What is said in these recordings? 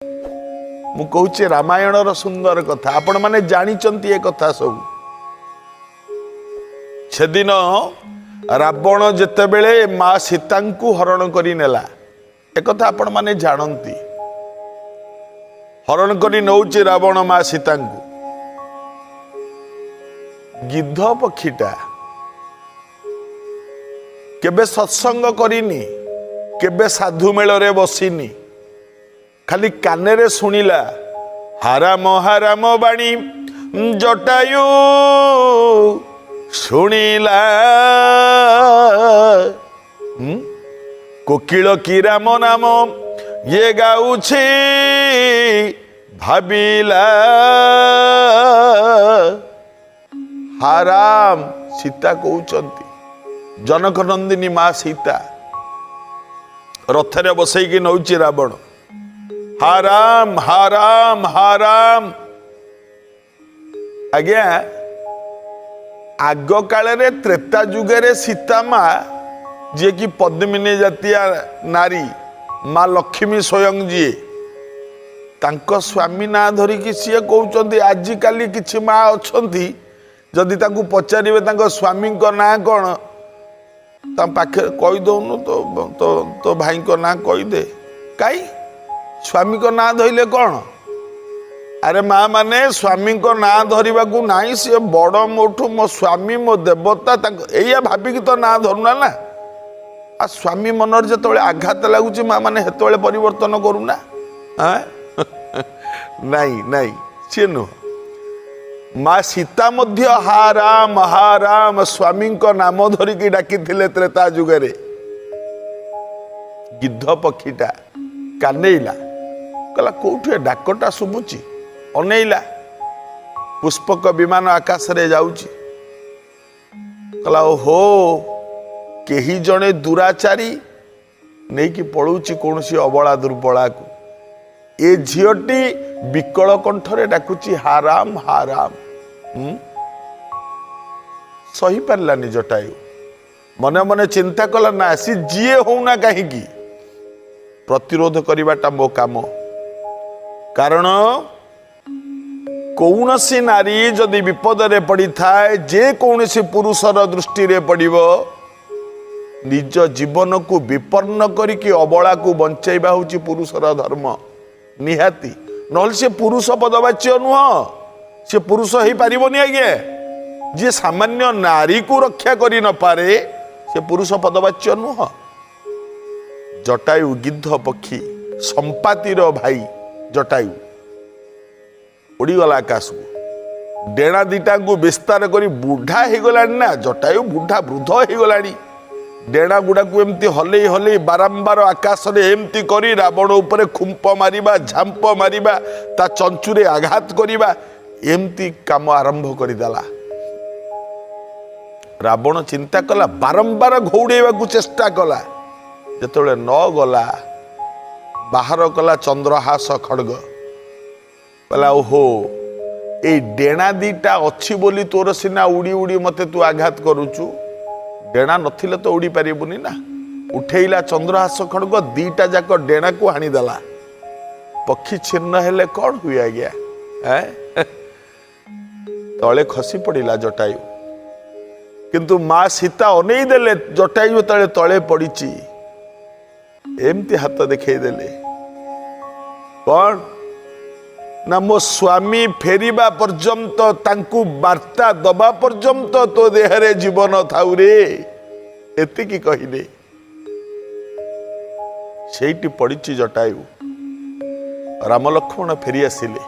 ମୁଁ କହୁଛି ରାମାୟଣର ସୁନ୍ଦର କଥା, ଆପଣମାନେ ଜାଣିଛନ୍ତି ଏ କଥା ସବୁ। ସେଦିନ ରାବଣ ଯେତେବେଳେ ମା ସୀତାଙ୍କୁ ହରଣ କରି ନେଲା, ଏକଥା ଆପଣମାନେ ଜାଣନ୍ତି। ହରଣ କରି ନଉଛି ରାବଣ ମା ସୀତାଙ୍କୁ। ଗିଦ୍ଧ ପକ୍ଷୀଟା କେବେ ସତ୍ସଙ୍ଗ କରିନି, କେବେ ସାଧୁ ମେଳରେ ବସିନି, ଖାଲି କାନରେ ଶୁଣିଲା ହାରାମ ହାରାମ ବାଣୀ ଜଟାୟୁ ଶୁଣିଲା। କୋକିଳ କି ରାମ ନାମ ଇଏ ଗାଉଛି ଭାବିଲା। ହାରାମ ସୀତା କହୁଛନ୍ତି, ଜନକ ନନ୍ଦିନୀ ମା ସୀତା ରଥରେ ବସେଇକି ନଉଛି ରାବଣ। ହାରାମ ହାରାମ ହାରାମ। ଆଜ୍ଞା, ଆଗ କାଳରେ ତ୍ରେତା ଯୁଗରେ ସୀତା ମା, ଯିଏକି ପଦ୍ମିନୀ ଜାତୀୟ ନାରୀ, ମା ଲକ୍ଷ୍ମୀ ସ୍ୱୟଂ ଯିଏ, ତାଙ୍କ ସ୍ୱାମୀ ନାଁ ଧରିକି ସିଏ କହୁଛନ୍ତି। ଆଜିକାଲି କିଛି ମା ଅଛନ୍ତି, ଯଦି ତାଙ୍କୁ ପଚାରିବେ ତାଙ୍କ ସ୍ୱାମୀଙ୍କ ନାଁ କ'ଣ, ତାଙ୍କ ପାଖରେ କହିଦଉନୁ, ତୋ ତୋ ତୋ ଭାଇଙ୍କ ନାଁ କହିଦେ। କାଇଁ ସ୍ୱାମୀଙ୍କ ନାଁ ଧରିଲେ କ'ଣ? ଆରେ ମା ମାନେ ସ୍ୱାମୀଙ୍କ ନାଁ ଧରିବାକୁ ନାହିଁ, ସିଏ ବଡ଼ ମୋଠୁ, ମୋ ସ୍ୱାମୀ ମୋ ଦେବତା, ତାଙ୍କ ଏଇଆ ଭାବିକି ତ ନାଁ ଧରୁନା ନା। ଆଉ ସ୍ୱାମୀ ମନରେ ଯେତେବେଳେ ଆଘାତ ଲାଗୁଛି, ମା ମାନେ ସେତେବେଳେ ପରିବର୍ତ୍ତନ କରୁନା। ଆଁ? ନାଇଁ ନାଇଁ, ସିଏ ନୁହଁ। ମା ସୀତା ମଧ୍ୟ ହା ରାମ ହା ରାମ ସ୍ୱାମୀଙ୍କ ନାମ ଧରିକି ଡାକିଥିଲେ ତ୍ରେତା ଯୁଗରେ। ଗିଦ୍ଧ ପକ୍ଷୀଟା କାନେଇଲା, କହିଲା କୋଉଠି ଏ ଡାକଟା ଶୁଭୁଛି? ଅନେଇଲା, ପୁଷ୍ପକ ବିମାନ ଆକାଶରେ ଯାଉଛି। କହିଲା ଓହୋ, କେହି ଜଣେ ଦୁରାଚାରୀ ନେଇକି ପଳଉଛି କୌଣସି ଅବଳା ଦୁର୍ବଳାକୁ। ଏ ଝିଅଟି ବିକଳ କଣ୍ଠରେ ଡାକୁଛି ହାରାମ ହାରାମ। ସହିପାରିଲାନି ଜଟାୟୁ। ମନେ ମନେ ଚିନ୍ତା କଲା, ନା, ସେ ଯିଏ ହଉନା କାହିଁକି, ପ୍ରତିରୋଧ କରିବାଟା ମୋ କାମ। କାରଣ କୌଣସି ନାରୀ ଯଦି ବିପଦରେ ପଡ଼ିଥାଏ, ଯେ କୌଣସି ପୁରୁଷର ଦୃଷ୍ଟିରେ ପଡ଼ିବ, ନିଜ ଜୀବନକୁ ବିପନ୍ନ କରିକି ଅବଳାକୁ ବଞ୍ଚେଇବା ହେଉଛି ପୁରୁଷର ଧର୍ମ ନିହାତି। ନହେଲେ ସେ ପୁରୁଷ ପଦବାଚ୍ୟ ନୁହଁ, ସେ ପୁରୁଷ ହେଇପାରିବନି ଆଜ୍ଞା। ଯିଏ ସାମାନ୍ୟ ନାରୀକୁ ରକ୍ଷା କରି ନପାରେ, ସେ ପୁରୁଷ ପଦବାଚ୍ୟ ନୁହଁ। ଜଟାୟୁ ଗିଦ୍ଧ ପକ୍ଷୀ, ସମ୍ପାତିର ଭାଇ ଜଟାୟୁ ଉଡ଼ିଗଲା ଆକାଶକୁ। ଡେଣା ଦିଟାଙ୍କୁ ବିସ୍ତାର କରି, ବୁଢା ହେଇଗଲାଣି ନା ଜଟାୟୁ, ବୁଢା ବୃଦ୍ଧ ହେଇଗଲାଣି। ଡେଣା ଗୁଡାକୁ ଏମିତି ହଲେଇ ହଲେଇ ବାରମ୍ବାର ଆକାଶରେ ଏମିତି କରି ରାବଣ ଉପରେ ଖୁମ୍ପ ମାରିବା, ଝାମ୍ପ ମାରିବା, ତା ଚଞ୍ଚୁରେ ଆଘାତ କରିବା, ଏମିତି କାମ ଆରମ୍ଭ କରିଦେଲା। ରାବଣ ଚିନ୍ତା କଲା, ବାରମ୍ବାର ଘଉଡ଼େଇବାକୁ ଚେଷ୍ଟା କଲା। ଯେତେବେଳେ ନ ଗଲା, ବାହାର କଲା ଚନ୍ଦ୍ରହାସ ଖଡ଼ଗ। କହିଲା, ଓହୋ, ଏଇ ଡେଣା ଦିଟା ଅଛି ବୋଲି ତୋର ସିନା ଉଡ଼ି ଉଡ଼ି ମତେ ତୁ ଆଘାତ କରୁଛୁ, ଡେଣା ନଥିଲେ ତ ଉଡ଼ି ପାରିବୁନି ନା। ଉଠେଇଲା ଚନ୍ଦ୍ରହାସ ଖଡ଼ଗ, ଦିଟା ଯାକ ଡେଣାକୁ ହାଣିଦେଲା। ପକ୍ଷୀ ଛିନ୍ନ ହେଲେ କ'ଣ ହୁଏ ଆଜ୍ଞା? ଏଁ? ତଳେ ଖସି ପଡ଼ିଲା ଜଟାୟୁ। କିନ୍ତୁ ମା ସୀତା ଅନେଇ ଦେଲେ, ଜଟାୟୁ ଯେତେବେଳେ ତଳେ ପଡ଼ିଛି, ଏମିତି ହାତ ଦେଖେଇ ଦେଲେ। କ'ଣ ନା, ମୋ ସ୍ୱାମୀ ଫେରିବା ପର୍ଯ୍ୟନ୍ତ, ତାଙ୍କୁ ବାର୍ତ୍ତା ଦବା ପର୍ଯ୍ୟନ୍ତ ତୋ ଦେହରେ ଜୀବନ ଥାଉ ରେ, ଏତିକି କହିଲେ। ସେଇଠି ପଡ଼ିଛି ଜଟାୟୁ। ରାମ ଲକ୍ଷ୍ମଣ ଫେରି ଆସିଲେ।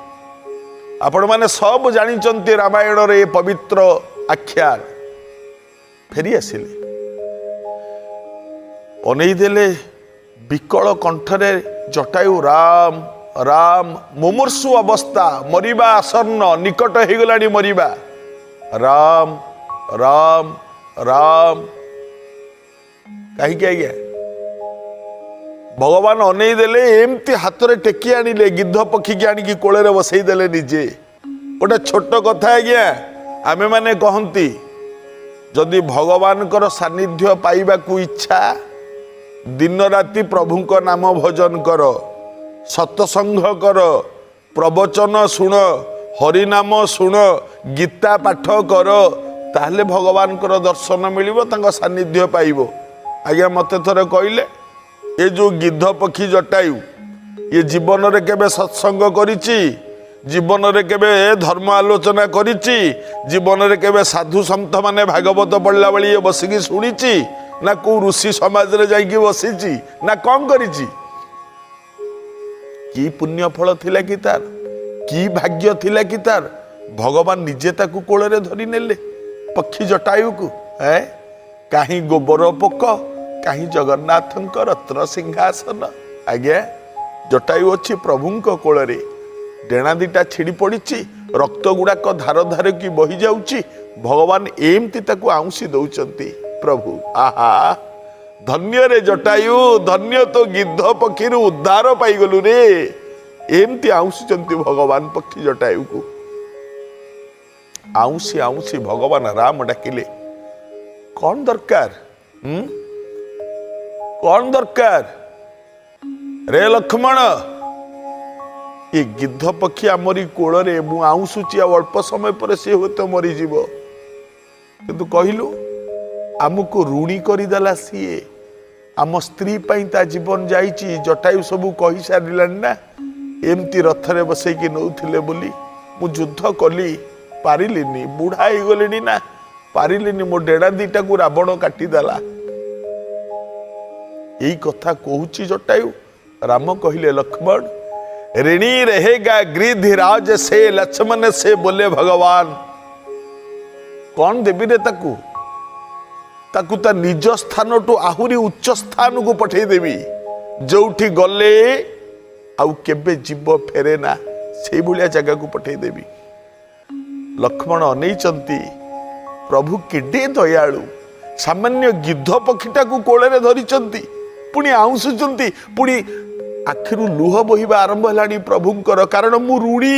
ଆପଣମାନେ ସବୁ ଜାଣିଛନ୍ତି ରାମାୟଣର ଏ ପବିତ୍ର ଆଖ୍ୟାନ। ଫେରି ଆସିଲେ, ଅନେଇ ଦେଲେ ବିକଳ କଣ୍ଠରେ ଜଟାୟୁ ରାମ ରାମ। ମୁମୂର୍ଷୁ ଅବସ୍ଥା, ମରିବା ଆସନ୍ନ, ନିକଟ ହେଇଗଲାଣି ମରିବା। ରାମ ରାମ ରାମ। କାହିଁକି ଆଜ୍ଞା? ଭଗବାନ ଅନେଇ ଦେଲେ, ଏମିତି ହାତରେ ଟେକି ଆଣିଲେ, ଗିଦ୍ଧ ପକ୍ଷୀକି ଆଣିକି କୋଳରେ ବସେଇ ଦେଲେ ନିଜେ। ଗୋଟେ ଛୋଟ କଥା ଆଜ୍ଞା, ଆମେମାନେ କହନ୍ତି, ଯଦି ଭଗବାନଙ୍କର ସାନ୍ନିଧ୍ୟ ପାଇବାକୁ ଇଚ୍ଛା, ଦିନ ରାତି ପ୍ରଭୁଙ୍କ ନାମ ଭଜନ କର। ସତସଙ୍ଗ କର, ପ୍ରବଚନ ଶୁଣ, ହରିନାମ ଶୁଣ, ଗୀତା ପାଠ କର, ତାହେଲେ ଭଗବାନଙ୍କର ଦର୍ଶନ ମିଳିବ, ତାଙ୍କ ସାନ୍ନିଧ୍ୟ ପାଇବ। ଆଜ୍ଞା, ମୋତେ ଥରେ କହିଲେ, ଏ ଯୋଉ ଗିଦ୍ଧ ପକ୍ଷୀ ଜଟାୟୁ, ଇଏ ଜୀବନରେ କେବେ ସତ୍ସଙ୍ଗ କରିଛି? ଜୀବନରେ କେବେ ଧର୍ମ ଆଲୋଚନା କରିଛି? ଜୀବନରେ କେବେ ସାଧୁ ସନ୍ଥ ମାନେ ଭାଗବତ ପଢିଲା ବେଳେ ଇଏ ବସିକି ଶୁଣିଛି, ନା କୋଉ ଋଷି ସମାଜରେ ଯାଇକି ବସିଛି, ନା କଣ କରିଛି? କି ପୁଣ୍ୟ ଫଳ ଥିଲା କି ତାର? କି ଭାଗ୍ୟ ଥିଲା କି ତାର? ଭଗବାନ ନିଜେ ତାକୁ କୋଳରେ ଧରି ନେଲେ ପକ୍ଷୀ ଜଟାୟୁକୁ। ଏ କାହିଁ ଗୋବର ପୋକ, କାହିଁ ଜଗନ୍ନାଥଙ୍କ ରତ୍ନ ସିଂହାସନ। ଆଜ୍ଞା, ଜଟାୟୁ ଅଛି ପ୍ରଭୁଙ୍କ କୋଳରେ, ଡେଣା ଦିଟା ଛିଡ଼ି ପଡ଼ିଛି, ରକ୍ତ ଗୁଡାକ ଧାର ଧାର କି ବହି ଯାଉଛି। ଭଗବାନ ଏମିତି ତାକୁ ଆଉଁସି ଦଉଛନ୍ତି ପ୍ରଭୁ। ଆହା, ଧନ୍ୟରେ ଜଟାୟୁ, ଧନ୍ୟ, ତୋ ଗିଦ୍ଧ ପକ୍ଷୀରୁ ଉଦ୍ଧାର ପାଇଗଲୁ ରେ। ଏମିତି ଆଉଁସିଛନ୍ତି ଭଗବାନ ପକ୍ଷୀ ଜଟାୟୁକୁ। ଆଉଁସି ଆଉଁସି ଭଗବାନ ରାମ ଡାକିଲେ, କଣ ଦରକାର? ହୁଁ, କଣ ଦରକାର ରେ ଲକ୍ଷ୍ମଣ? ଏ ଗିଦ୍ଧ ପକ୍ଷୀ ଆମରି କୋଳରେ, ମୁଁ ଆଉଁସୁଛି, ଆଉ ଅଳ୍ପ ସମୟ ପରେ ସିଏ ହୁଏତ ମରିଯିବ। କିନ୍ତୁ କହିଲୁ, ଆମକୁ ଋଣୀ କରିଦେଲା ସିଏ। ଆମ ସ୍ତ୍ରୀ ପାଇଁ ତା ଜୀବନ ଯାଇଛି। ଜଟାୟୁ ସବୁ କହିସାରିଲାଣି ନା, ଏମିତି ରଥରେ ବସେଇକି ନଉଥିଲେ ବୋଲି ମୁଁ ଯୁଦ୍ଧ କଲି, ପାରିଲିନି, ବୁଢା ହେଇଗଲିଣି ନା, ପାରିଲିନି, ମୋ ଡେଣା ଦିଟାକୁ ରାବଣ କାଟିଦେଲା। ଏଇ କଥା କହୁଛି ଜଟାୟୁ। ରାମ କହିଲେ, ଲକ୍ଷ୍ମଣ, ऋणी रहेगा गृद्धराज से। लक्ष्मण से बोले भगवान, କଣ ଦେବି ରେ ତାକୁ? ତାକୁ ତା ନିଜ ସ୍ଥାନଠୁ ଆହୁରି ଉଚ୍ଚ ସ୍ଥାନକୁ ପଠେଇଦେବି, ଯୋଉଠି ଗଲେ ଆଉ କେବେ ଜୀବ ଫେରେ ନା, ସେଇଭଳିଆ ଜାଗାକୁ ପଠେଇଦେବି। ଲକ୍ଷ୍ମଣ ଅନେଇଛନ୍ତି, ପ୍ରଭୁ କେଡେ ଦୟାଳୁ, ସାମାନ୍ୟ ଗିଦ୍ଧ ପକ୍ଷୀଟାକୁ କୋଳରେ ଧରିଛନ୍ତି, ପୁଣି ଆଉଁସୁଛନ୍ତି, ପୁଣି ଆଖିରୁ ଲୁହ ବୋହିବା ଆରମ୍ଭ ହେଲାଣି ପ୍ରଭୁଙ୍କର। କାରଣ ମୁଁ ଋଣୀ,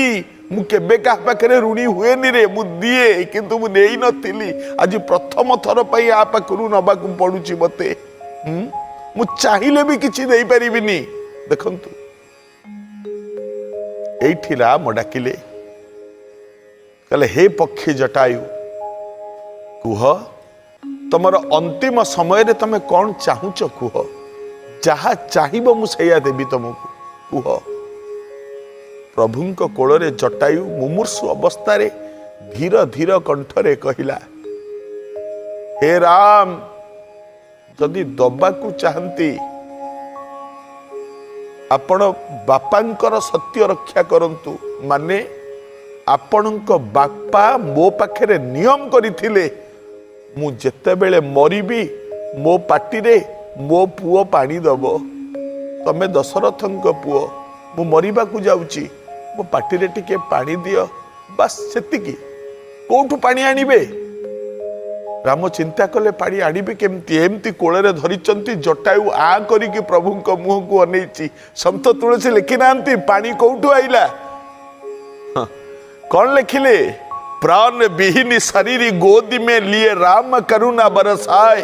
ମୁଁ କେବେ କାହା ପାଖରେ ଋଣୀ ହୁଏନି ରେ। ମୁଁ ଦିଏ, କିନ୍ତୁ ମୁଁ ନେଇନଥିଲି। ଆଜି ପ୍ରଥମ ଥର ପାଇଁ ଆ ପାଖରୁ ନବାକୁ ପଡୁଛି ମତେ। ମୁଁ ଚାହିଁଲେ ବି କିଛି ଦେଇପାରିବିନି। ଦେଖନ୍ତୁ, ଏଇଠି ରାମ ଡାକିଲେ, କହିଲେ, ହେ ପକ୍ଷୀ ଜଟାୟୁ, କୁହ, ତମର ଅନ୍ତିମ ସମୟରେ ତମେ କଣ ଚାହୁଁଛ କୁହ। ଯାହା ଚାହିଁବ ମୁଁ ସେଇଆ ଦେବି ତମକୁ, କୁହ। ପ୍ରଭୁଙ୍କ କୋଳରେ ଜଟାୟୁ ମୁମୂର୍ଷୁ ଅବସ୍ଥାରେ ଧୀର ଧୀର କଣ୍ଠରେ କହିଲା, ହେ ରାମ, ଯଦି ଦବାକୁ ଚାହାନ୍ତି, ଆପଣ ବାପାଙ୍କର ସତ୍ୟ ରକ୍ଷା କରନ୍ତୁ। ମାନେ ଆପଣଙ୍କ ବାପା ମୋ ପାଖରେ ନିୟମ କରିଥିଲେ, ମୁଁ ଯେତେବେଳେ ମରିବି ମୋ ପାଟିରେ ମୋ ପୁଅ ପାଣି ଦବ। ତମେ ଦଶରଥଙ୍କ ପୁଅ, ମୁଁ ମରିବାକୁ ଯାଉଛି, ମୋ ପାଟିରେ ଟିକେ ପାଣି ଦିଅ, ବାସ୍ ସେତିକି। କୋଉଠୁ ପାଣି ଆଣିବେ? ରାମ ଚିନ୍ତା କଲେ, ପାଣି ଆଣିବେ କେମିତି? ଏମିତି କୋଳରେ ଧରିଛନ୍ତି, ଜଟାୟୁ ଆ କରିକି ପ୍ରଭୁଙ୍କ ମୁହଁକୁ ଅନେଇଛି। ସନ୍ଥ ତୁଳସୀ ଲେଖିନାହାନ୍ତି ପାଣି କୋଉଠୁ ଆଇଲା? ହଁ, କଣ ଲେଖିଲେ? प्राण विहीन शरीर गोद में लिए राम करुणा बरसाए,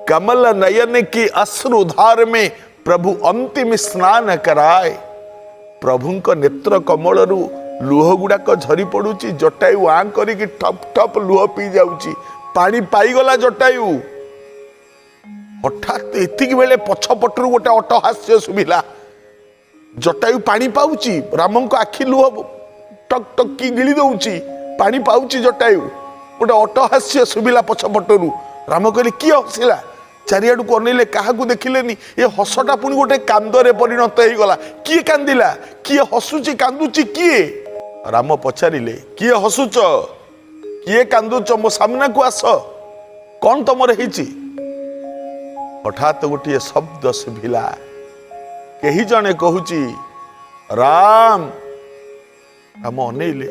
कमल नयन की अश्रुधार में प्रभु अंतिम स्नान कराए। ପ୍ରଭୁଙ୍କ ନେତ୍ର କମଳରୁ ଲୁହ ଗୁଡାକ ଝରି ପଡୁଛି। ଜଟାୟୁ ଆଁ କରିକି ଠପ୍ ଠପ୍ ଲୁହ ପିଇ ଯାଉଛି। ପାଣି ପାଇଗଲା ଜଟାୟୁ। ହଠାତ୍ ଏତିକି ବେଳେ ପଛ ପଟରୁ ଗୋଟେ ଅଟ୍ଟହାସ୍ୟ ଶୁଭିଲା। ଜଟାୟୁ ପାଣି ପାଉଛି, ରାମଙ୍କ ଆଖି ଲୁହ ଟକ୍ ଟକ୍ କି ଗିଳି ଦଉଛି। ପାଣି ପାଉଛି ଜଟାୟୁ, ଗୋଟେ ଅଟ୍ଟହାସ୍ୟ ଶୁଭିଲା ପଛ ପଟରୁ। ରାମ କହିଲେ, କିଏ ହସିଲା? ଚାରିଆଡ଼କୁ ଅନେଇଲେ, କାହାକୁ ଦେଖିଲେନି। ଏ ହସଟା ପୁଣି ଗୋଟେ କାନ୍ଦରେ ପରିଣତ ହେଇଗଲା। କିଏ କାନ୍ଦିଲା? କିଏ ହସୁଛି? କାନ୍ଦୁଛି କିଏ? ରାମ ପଚାରିଲେ, କିଏ ହସୁଛ, କିଏ କାନ୍ଦୁଛ? ମୋ ସାମ୍ନାକୁ ଆସ, କଣ ତମର ହେଇଛି? ହଠାତ୍ ଗୋଟିଏ ଶବ୍ଦ ଶୁଭିଲା, କେହି ଜଣେ କହୁଛି, ରାମ। ରାମ ଅନେଇଲେ,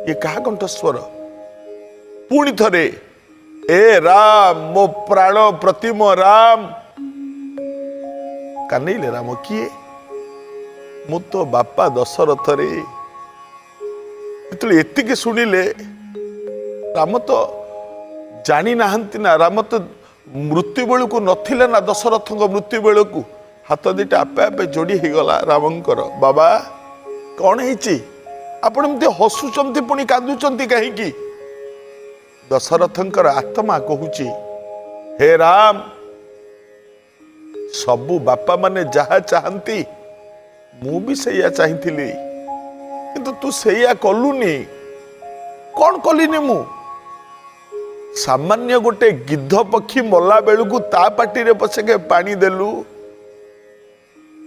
ଇଏ କାହା କଣ୍ଠସ୍ୱର? ପୁଣି ଥରେ, ଏ ରାମ, ମୋ ପ୍ରାଣ ପ୍ରତିମ ରାମ। କାନେଇଲେ ରାମ, କିଏ? ମୁଁ ତୋ ବାପା ଦଶରଥରେ। ଯେତେବେଳେ ଏତିକି ଶୁଣିଲେ, ରାମ ତ ଜାଣି ନାହାନ୍ତି ନା, ରାମ ତ ମୃତ୍ୟୁ ବେଳକୁ ନଥିଲେ ନା, ଦଶରଥଙ୍କ ମୃତ୍ୟୁ ବେଳକୁ। ହାତ ଦିଟା ଆପେ ଆପେ ଯୋଡ଼ି ହେଇଗଲା ରାମଙ୍କର। ବାବା, କ'ଣ ହେଇଛି? ଆପଣ ଏମିତି ହସୁଛନ୍ତି, ପୁଣି କାନ୍ଦୁଛନ୍ତି କାହିଁକି? ଦଶରଥଙ୍କର ଆତ୍ମା କହୁଛି, ହେ ରାମ, ସବୁ ବାପା ମାନେ ଯାହା ଚାହାନ୍ତି ମୁଁ ବି ସେଇଆ ଚାହିଁଥିଲି, କିନ୍ତୁ ତୁ ସେଇଆ କଲୁନି। କ'ଣ କଲିନି ମୁଁ? ସାମାନ୍ୟ ଗୋଟେ ଗିଦ୍ଧ ପକ୍ଷୀ ମଲା ବେଳକୁ ତା ପାଟିରେ ପଛକେ ପାଣି ଦେଲୁ।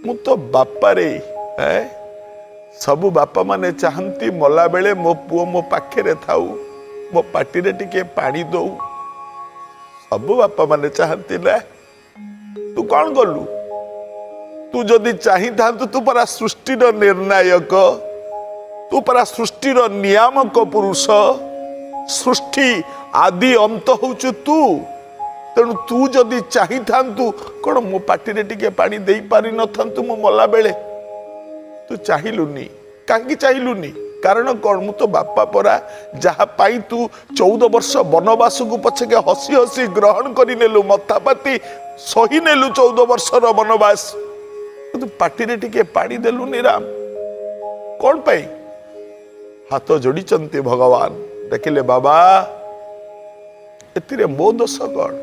ମୁଁ ତ ବାପାରେ। ସବୁ ବାପା ମାନେ ଚାହାନ୍ତି ମଲା ବେଳେ ମୋ ପୁଅ ମୋ ପାଖରେ ଥାଉ, ମୋ ପାଟିରେ ଟିକେ ପାଣି ଦଉ। ସବୁ ବାପା ମାନେ ଚାହାନ୍ତି ନା? ତୁ କ'ଣ କଲୁ? ତୁ ଯଦି ଚାହିଁଥାନ୍ତୁ, ତୁ ପରା ସୃଷ୍ଟିର ନିର୍ଣ୍ଣାୟକ, ତୁ ପରା ସୃଷ୍ଟିର ନିୟାମକ ପୁରୁଷ, ସୃଷ୍ଟି ଆଦି ଅନ୍ତ ହଉଛୁ ତୁ। ତେଣୁ ତୁ ଯଦି ଚାହିଁଥାନ୍ତୁ, କ'ଣ ମୋ ପାଟିରେ ଟିକେ ପାଣି ଦେଇପାରିନଥାନ୍ତୁ ମୁଁ ମଲା ବେଳେ? ତୁ ଚାହିଁଲୁନି। କାହିଁକି ଚାହିଁଲୁନି? କାରଣ କ'ଣ? ମୁଁ ତ ବାପା ପରା, ଯାହା ପାଇଁ ତୁ 14 ବର୍ଷ ବନବାସକୁ ପଛକେ ହସି ହସି ଗ୍ରହଣ କରିନେଲୁ, ମଥାପାତି ସହି ନେଲୁ 14 ବର୍ଷର ବନବାସ, କିନ୍ତୁ ପାଟିରେ ଟିକେ ପାଣି ଦେଲୁନି ରାମ, କ'ଣ ପାଇଁ? ହାତ ଯୋଡ଼ିଛନ୍ତି ଭଗବାନ, ଦେଖିଲେ, ବାବା, ଏଥିରେ ମୋ ଦୋଷ କ'ଣ?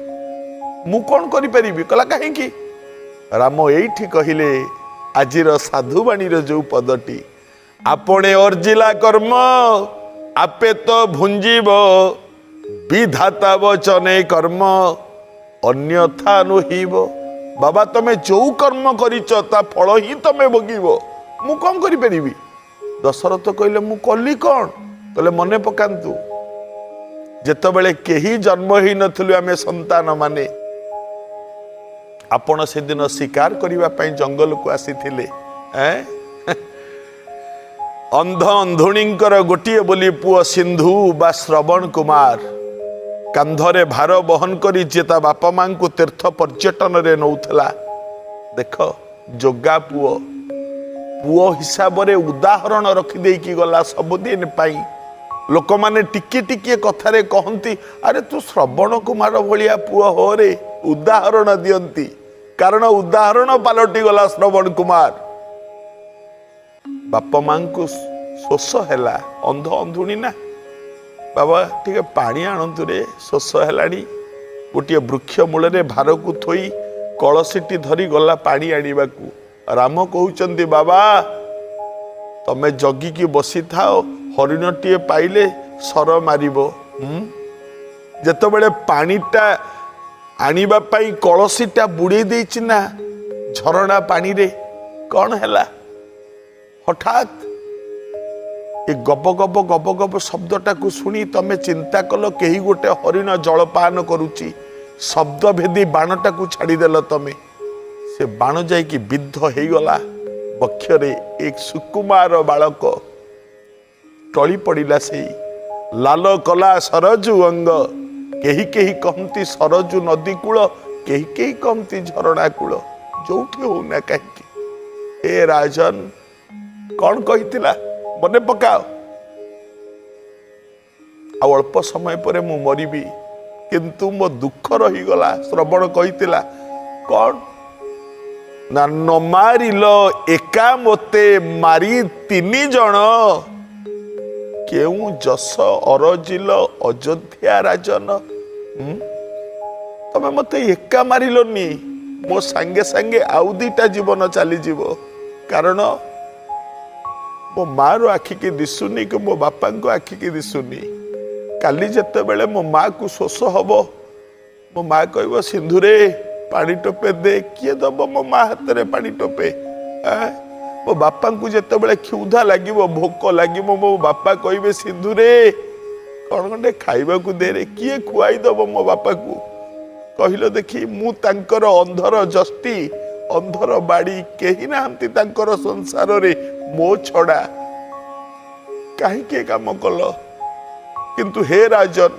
ମୁଁ କ'ଣ କରିପାରିବି? କହିଲା, କାହିଁକି? ରାମ ଏଇଠି କହିଲେ ଆଜିର ସାଧୁବାଣୀର ଯୋଉ ପଦଟି, ଆପଣେ ଅର୍ଜିଲା କର୍ମ ଆପେ ତ ଭୁଞ୍ଜିବ, ବିଧାତା ବଚନେ କର୍ମ ଅନ୍ୟଥା ନୋହିବ। ବାବା, ତମେ ଯୋଉ କର୍ମ କରିଛ ତା ଫଳ ହିଁ ତମେ ଭୋଗିବ, ମୁଁ କ'ଣ କରିପାରିବି? ଦଶରଥ କହିଲେ, ମୁଁ କଲି କ'ଣ? କହିଲେ, ମନେ ପକାନ୍ତୁ, ଯେତେବେଳେ କେହି ଜନ୍ମ ହେଇନଥିଲୁ ଆମେ ସନ୍ତାନ ମାନେ, ଆପଣ ସେଦିନ ଶିକାର କରିବା ପାଇଁ ଜଙ୍ଗଲକୁ ଆସିଥିଲେ। ଏଁ? ଅନ୍ଧ ଅନ୍ଧୁଣୀଙ୍କର ଗୋଟିଏ ବୋଲି ପୁଅ ସିନ୍ଧୁ ବା ଶ୍ରବଣ କୁମାର କାନ୍ଧରେ ଭାର ବହନ କରି ଯିଏ ତା ବାପା ମାଙ୍କୁ ତୀର୍ଥ ପର୍ଯ୍ୟଟନରେ ନଉଥିଲା, ଦେଖ, ଯୋଗା ପୁଅ, ପୁଅ ହିସାବରେ ଉଦାହରଣ ରଖିଦେଇକି ଗଲା ସବୁଦିନ ପାଇଁ। ଲୋକମାନେ ଟିକିଏ ଟିକିଏ କଥାରେ କହନ୍ତି, ଆରେ, ତୁ ଶ୍ରବଣ କୁମାର ଭଳିଆ ପୁଅ ହୋରେ। ଉଦାହରଣ ଦିଅନ୍ତି, କାରଣ ଉଦାହରଣ ପାଲଟି ଗଲା ଶ୍ରବଣ କୁମାର। ବାପା ମାଙ୍କୁ ଶୋଷ ହେଲା, ଅନ୍ଧ ଅନ୍ଧୁଣୀ ନା। ବାବା, ଟିକେ ପାଣି ଆଣନ୍ତୁ ରେ, ଶୋଷ ହେଲାଣି। ଗୋଟିଏ ବୃକ୍ଷ ମୂଳରେ ଭାରକୁ ଥୋଇ କଳସୀଟି ଧରି ଗଲା ପାଣି ଆଣିବାକୁ। ରାମ କହୁଛନ୍ତି, ବାବା, ତମେ ଜଗିକି ବସିଥାଅ, ହରିଣଟିଏ ପାଇଲେ ଶର ମାରିବ। ଯେତେବେଳେ ପାଣିଟା ଆଣିବା ପାଇଁ କଳସୀଟା ବୁଡ଼େଇ ଦେଇଛି ନା ଝରଣା ପାଣିରେ, କ'ଣ ହେଲା? ହଠାତ୍ ଏ ଗବ ଗବ ଗବ ଗବ ଶବ୍ଦଟାକୁ ଶୁଣି ତମେ ଚିନ୍ତା କଲ କେହି ଗୋଟେ ହରିଣ ଜଳପାନ କରୁଛି। ଶବ୍ଦ ଭେଦି ବାଣଟାକୁ ଛାଡ଼ିଦେଲ ତମେ। ସେ ବାଣ ଯାଇକି ବିଦ୍ଧ ହେଇଗଲା ବକ୍ଷରେ। ଏକ ସୁକୁମାର ବାଳକ ଟଳି ପଡ଼ିଲା ସେଇ। ଲାଲ କଲା ସରଜୁ ଅଙ୍ଗ। କେହି କେହି କହନ୍ତି ସରଜୁ ନଦୀ କୂଳ, କେହି କେହି କହନ୍ତି ଝରଣା କୂଳ, ଯୋଉଠି ହଉନା କାହିଁକି। ଏ ରାଜନ, କ'ଣ କହିଥିଲା ମନେ ପକାଅ। ଆଉ ଅଳ୍ପ ସମୟ ପରେ ମୁଁ ମରିବି, କିନ୍ତୁ ମୋ ଦୁଃଖ ରହିଗଲା। ଶ୍ରବଣ କହିଥିଲା କ'ଣ ନା, ନ ମାରିଲ ଏକା ମୋତେ ମାରି ତିନି ଜଣ, କେଉଁ ଯଶ ଅରଜିଲ ଅଯୋଧ୍ୟା ରାଜନ? ତମେ ମତେ ଏକା ମାରିଲନି, ମୋ ସାଙ୍ଗେ ସାଙ୍ଗେ ଆଉ ଦିଟା ଜୀବନ ଚାଲିଯିବ। କାରଣ ମୋ ମାର ଆଖିକି ଦିଶୁନି କି ମୋ ବାପାଙ୍କ ଆଖିକି ଦିଶୁନି। କାଲି ଯେତେବେଳେ ମୋ ମାକୁ ଶୋଷ ହବ, ମୋ ମା କହିବ, ସିନ୍ଧୁରେ, ପାଣି ଟୋପେ ଦେ। କିଏ ଦବ ମୋ ମା ହାତରେ ପାଣି ଟୋପେ? ଆଁ? ମୋ ବାପାଙ୍କୁ ଯେତେବେଳେ କ୍ଷୁଧା ଲାଗିବ, ଭୋକ ଲାଗିବ, ମୋ ବାପା କହିବେ, ସିନ୍ଧୁରେ, କ'ଣ ଖଣ୍ଡେ ଖାଇବାକୁ ଦେ ରେ। କିଏ ଖୁଆଇ ଦବ ମୋ ବାପାକୁ, କହିଲ ଦେଖି? ମୁଁ ତାଙ୍କର ଅନ୍ଧର ଯଷ୍ଟି, ଅନ୍ଧର ବାଡ଼ି। କେହି ନାହାନ୍ତି ତାଙ୍କର ସଂସାରରେ ମୋ ଛଡ଼ା। କାହିଁକି ଏ କାମ କଲ? କିନ୍ତୁ ହେ ରାଜନ,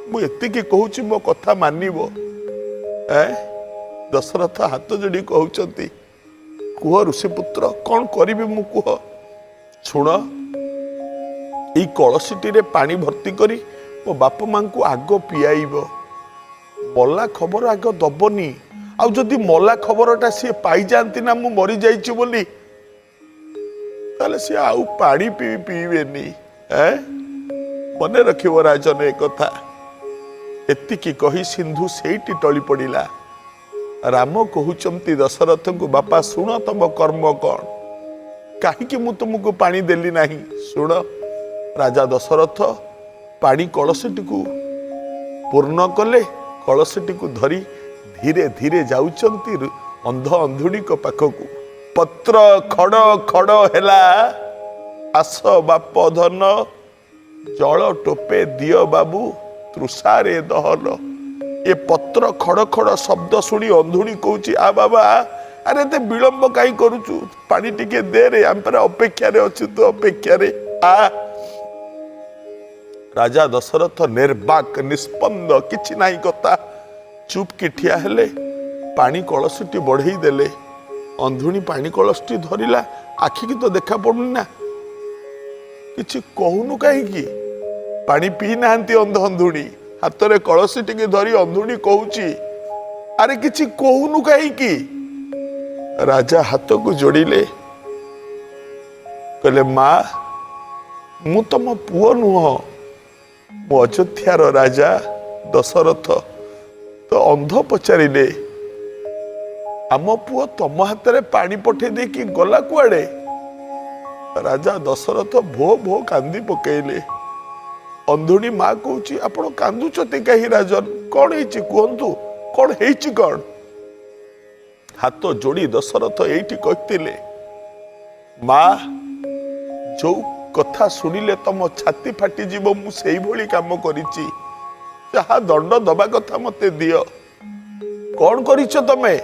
ମୁଁ ଏତିକି କହୁଛି, ମୋ କଥା ମାନିବ? ଏ ଦଶରଥ ହାତ ଯୋଡ଼ି କହୁଛନ୍ତି, କୁହ ଋଷିପୁତ୍ର, କ'ଣ କରିବି ମୁଁ କୁହ। ଶୁଣ, ଏଇ କଳସୀଟିରେ ପାଣି ଭର୍ତ୍ତି କରି ମୋ ବାପା ମାଙ୍କୁ ଆଗ ପିଆଇବ। ମଲା ଖବର ଆଗ ଦବନି। ଆଉ ଯଦି ମଲା ଖବରଟା ସିଏ ପାଇଯାଆନ୍ତି ନା ମୁଁ ମରିଯାଇଛି ବୋଲି, ତାହେଲେ ସିଏ ଆଉ ପାଣି ପିଇବେନି। ଏ ମନେ ରଖିବ ରାଜନ ଏ କଥା। ଏତିକି କହି ସିନ୍ଧୁ ସେଇଠି ଟଳି ପଡ଼ିଲା। ରାମ କହୁଛନ୍ତି ଦଶରଥଙ୍କୁ, ବାପା ଶୁଣ, ତମ କର୍ମ କଣ, କାହିଁକି ମୁଁ ତୁମକୁ ପାଣି ଦେଲି ନାହିଁ, ଶୁଣ। ରାଜା ଦଶରଥ ପାଣି କଳସଟିକୁ ପୂର୍ଣ୍ଣ କଲେ। କଳସଟିକୁ ଧରି ଧୀରେ ଧୀରେ ଯାଉଛନ୍ତି ଅନ୍ଧ ଅନ୍ଧୁଣୀଙ୍କ ପାଖକୁ। ପତ୍ର ଖଡ଼ ଖଡ଼ ହେଲା, ଆସ ବାପ ଧନ, ଜଳ ଟୋପେ ଦିଅ ବାବୁ, ତୃଷାରେ ଦହନ। ଏ ପତ୍ର ଖଡ଼ ଖଡ଼ ଶବ୍ଦ ଶୁଣି ଅନ୍ଧୁଣୀ କହୁଛି, ଆ ବାବା, ଆରେ ଏତେ ବିଳମ୍ବ କାହିଁ କରୁଛୁ? ପାଣି ଟିକେ ଦେ ରେ, ଆମେ ପରା ଅପେକ୍ଷାରେ ଅଛୁ, ତୁ ଅପେକ୍ଷାରେ ଆ। ରାଜା ଦଶରଥ ନିର୍ବାକ, ନିସ୍ପନ୍ଦ, କିଛି ନାହିଁ କଥା, ଚୁପ୍ କି ଠିଆ ହେଲେ। ପାଣି କଳସଟି ବଢେଇ ଦେଲେ। ଅନ୍ଧୁଣୀ ପାଣି କଳସଟି ଧରିଲା, ଆଖିକି ତ ଦେଖା ପଡୁନି ନା। କିଛି କହୁନୁ କାହିଁକି? ପାଣି ପିଇ ନାହାନ୍ତି ଅନ୍ଧ ଅନ୍ଧୁଣୀ। ହାତରେ କଳସୀ ଟିକେ ଧରି ଅନ୍ଧୁଣୀ କହୁଛି, ଆରେ କିଛି କହୁନୁ କାହିଁକି? ରାଜା ହାତକୁ ଯୋଡ଼ିଲେ, କହିଲେ, ମା, ମୁଁ ତମ ପୁଅ ନୁହଁ, ମୁଁ ଅଯୋଧ୍ୟାର ରାଜା ଦଶରଥ। ତ ଅନ୍ଧ ପଚାରିଲେ, ଆମ ପୁଅ ତମ ହାତରେ ପାଣି ପଠେଇ ଦେଇକି ଗଲା କୁଆଡେ? ରାଜା ଦଶରଥ ଭୋ ଭୋ କାନ୍ଦି ପକେଇଲେ। ଅନ୍ଧୁଣୀ ମା କହୁଛି, ଆପଣ କାନ୍ଦୁଛନ୍ତି କାହିଁ ରାଜନ? କଣ ହେଇଛି କୁହନ୍ତୁ, କଣ ହେଇଛି କଣ? ହାତ ଯୋଡ଼ି ଦଶରଥ ଏଇଠି କହିଥିଲେ, ମା, ଯୋଉ କଥା ଶୁଣିଲେ ତମ ଛାତି ଫାଟିଯିବ, ମୁଁ ସେଇଭଳି କାମ କରିଛି। ଯାହା ଦଣ୍ଡ ଦବା କଥା ମତେ ଦିଅ। କଣ କରିଛ ତମେ?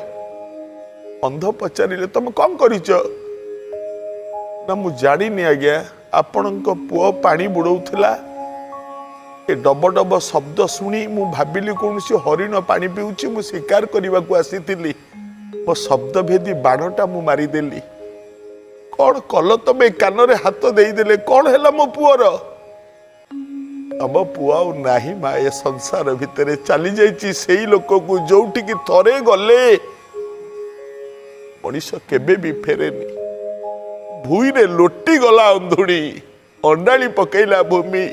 ଅନ୍ଧ ପଚାରିଲେ, ତମେ କଣ କରିଛ? ନା, ମୁଁ ଜାଣିନି ଆଜ୍ଞା, ଆପଣଙ୍କ ପୁଅ ପାଣି ବୁଡଉଥିଲା, ଏ ଡବ ଡବ ଶବ୍ଦ ଶୁଣି ମୁଁ ଭାବିଲି କୌଣସି ହରିଣ ପାଣି ପିଉଛି। ମୁଁ ଶିକାର କରିବାକୁ ଆସିଥିଲି, ମୋ ଶବ୍ଦ ଭେଦି ବାଣଟା ମୁଁ ମାରିଦେଲି। କଣ କଲ ତମେ? କାନରେ ହାତ ଦେଇଦେଲେ। କଣ ହେଲା ମୋ ପୁଅର? ତମ ପୁଅ ଆଉ ନାହିଁ ମା, ଏ ସଂସାର ଭିତରେ ଚାଲି ଯାଇଛି ସେଇ ଲୋକକୁ, ଯୋଉଠିକି ଥରେ ଗଲେ ମଣିଷ କେବେ ବି ଫେରେନି। ଭୂଇଁରେ ଲୋଟି ଗଲା ଅନ୍ଧୁଣୀ, ଅଣ୍ଡାଳି ପକେଇଲା ଭୂମି।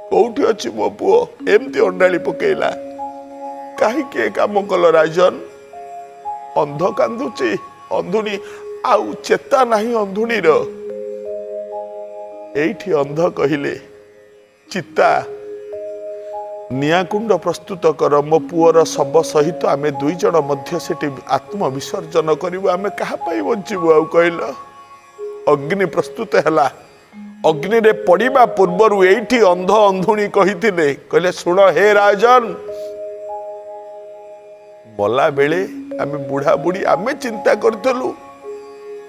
କୋଉଠି ଅଛି ମୋ ପୁଅ? ଏମିତି ଅଣ୍ଡାଳି ପକେଇଲା। କାହିଁକି ଏ କାମ କଲ ରାଜନ? ଅନ୍ଧ କାନ୍ଦୁଛି, ଅନ୍ଧୁଣୀ ଆଉ ଚେତା ନାହିଁ ଅନ୍ଧୁଣୀର। ଏଇଠି ଅନ୍ଧ କହିଲେ, ଚିତା, ନିଆଁକୁଣ୍ଡ ପ୍ରସ୍ତୁତ କର, ମୋ ପୁଅର ଶବ ସହିତ ଆମେ ଦୁଇ ଜଣ ମଧ୍ୟ ସେଠି ଆତ୍ମବିସର୍ଜନ କରିବୁ। ଆମେ କାହା ପାଇଁ ବଞ୍ଚିବୁ ଆଉ କହିଲ? ଅଗ୍ନି ପ୍ରସ୍ତୁତ ହେଲା। ଅଗ୍ନିରେ ପଡ଼ିବା ପୂର୍ବରୁ ଏଇଠି ଅନ୍ଧ ଅନ୍ଧୁଣୀ କହିଥିଲେ, କହିଲେ, ଶୁଣ ହେ ରାଜନ, ମଲା ବେଳେ ଆମେ ବୁଢା ବୁଢୀ ଆମେ ଚିନ୍ତା କରିଥିଲୁ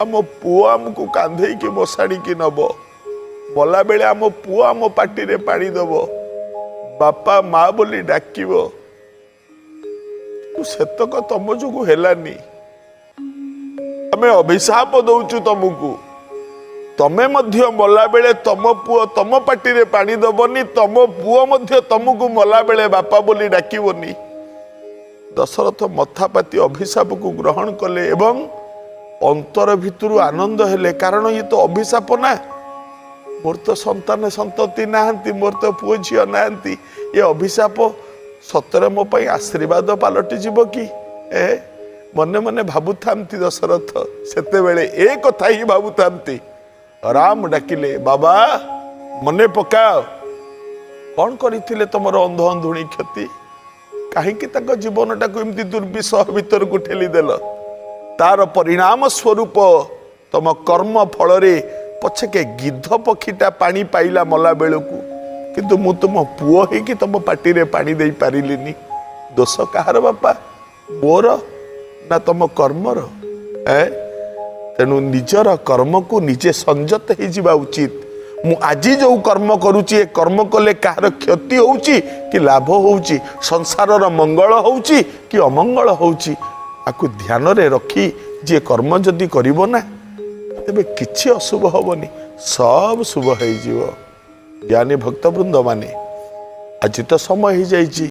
ଆମ ପୁଅ ଆମକୁ କାନ୍ଧେଇକି ମଶାଣିକି ନବ, ମଲା ବେଳେ ଆମ ପୁଅ ଆମ ପାଟିରେ ପାଣି ଦବ, ବାପା ମା ବୋଲି ଡାକିବ। କିନ୍ତୁ ସେତକ ତମ ଯୋଗୁ ହେଲାନି। ଆମେ ଅଭିଶାପ ଦଉଛୁ ତମକୁ, ତମେ ମଧ୍ୟ ମଲା ବେଳେ ତମ ପୁଅ ତମ ପାଟିରେ ପାଣି ଦବନି, ତମ ପୁଅ ମଧ୍ୟ ତମକୁ ମଲା ବେଳେ ବାପା ବୋଲି ଡାକିବନି। ଦଶରଥ ମଥାପାତି ଅଭିଶାପକୁ ଗ୍ରହଣ କଲେ ଏବଂ ଅନ୍ତର ଭିତରୁ ଆନନ୍ଦ ହେଲେ, କାରଣ ଇଏ ତ ଅଭିଶାପ ନା, ମୋର ତ ସନ୍ତାନ ସନ୍ତତି ନାହାନ୍ତି, ମୋର ତ ପୁଅ ଝିଅ ନାହାନ୍ତି, ଏ ଅଭିଶାପ ସତରେ ମୋ ପାଇଁ ଆଶୀର୍ବାଦ ପାଲଟି ଯିବ କି? ଏ ମନେ ମନେ ଭାବୁଥାନ୍ତି ଦଶରଥ, ସେତେବେଳେ ଏ କଥା ହିଁ ଭାବୁଥାନ୍ତି। ରାମ ଡାକିଲେ, ବାବା, ମନେ ପକାଅ, କଣ କରିଥିଲେ ତମର ଅନ୍ଧ ଅନ୍ଧୁଣୀ କ୍ଷତି? କାହିଁକି ତାଙ୍କ ଜୀବନଟାକୁ ଏମିତି ଦୁର୍ବିସହ ଭିତରକୁ ଠେଲିଦେଲ? ତାର ପରିଣାମ ସ୍ୱରୂପ ତମ କର୍ମ ଫଳରେ ପଛକେ ଗିଧ ପକ୍ଷୀଟା ପାଣି ପାଇଲା ମଲା ବେଳକୁ, କିନ୍ତୁ ମୁଁ ତୁମ ପୁଅ ହେଇକି ତମ ପାଟିରେ ପାଣି ଦେଇପାରିଲିନି। ଦୋଷ କାହାର ବାପା, ମୋର ନା ତମ କର୍ମର? ଏ ତେଣୁ ନିଜର କର୍ମକୁ ନିଜେ ସଂଯତ ହେଇଯିବା ଉଚିତ। ମୁଁ ଆଜି ଯୋଉ କର୍ମ କରୁଛି, ଏ କର୍ମ କଲେ କାହାର କ୍ଷତି ହଉଛି କି ଲାଭ ହଉଛି, ସଂସାରର ମଙ୍ଗଳ ହଉଛି କି ଅମଙ୍ଗଳ ହଉଛି, ଆକୁ ଧ୍ୟାନରେ ରଖି ଯିଏ କର୍ମ ଯଦି କରିବ ନା, ତେବେ କିଛି ଅଶୁଭ ହବନି, ସବୁ ଶୁଭ ହେଇଯିବ। ଜ୍ଞାନୀ ଭକ୍ତବୃନ୍ଦ ମାନେ, ଆଜି ତ ସମୟ ହେଇଯାଇଛି।